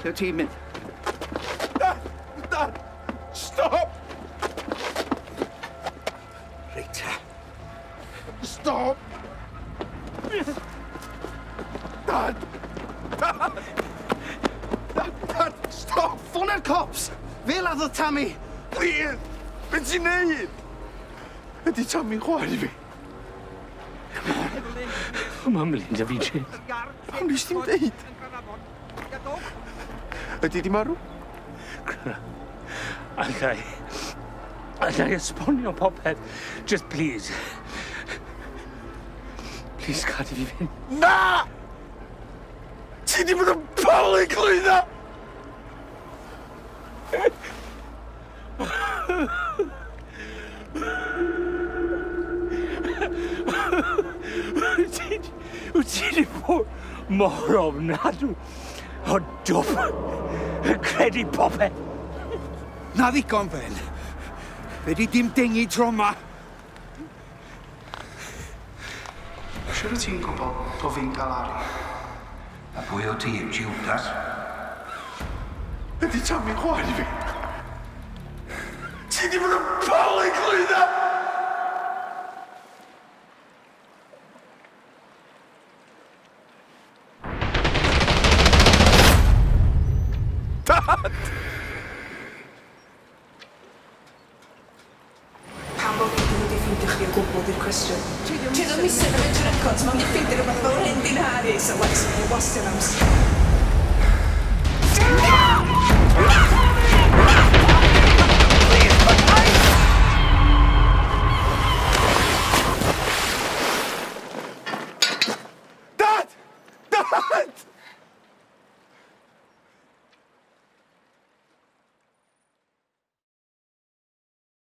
Lle wyt ti'n mynd? Dad! Dad! Stop! Reit ta. Stop! Dad! Dad! Dad! Dad! Stop! Ffona'r cops! Fe laddodd Tammy! Please! Be ti'n neud? Ydy Tammy'n chwaer i fi? Mae'n mlin da fi, James. Pam nes ti'm deud? Ydy di marw? Alla i... Alla i esbonio popeth. Just please. Please gad i fi fynd. Na! Ti di bod yn palu clwydda! Wyt ti 'di bod mor ofnadw o dwp yn credu popeth. Na ddigon, Ben. Fedri dim dengu tro 'ma. Shwt wyt ti'n gwybod bo fi'n galaru? A pwy o ti, Jiwdas? Ydy Tammy'n chwaer i fi? Ti di bod yn palu clwydda! Dad! Pam bo' fi 'di fod i ffeindio chdi o gwbwl 'di'r cwestiwn. Ti ddim missing the major records, ma' mynd i ffeindio rwbath fel hyn 'di nhar i, so Lex, mae'n wastio'n amser. Dad! Dad!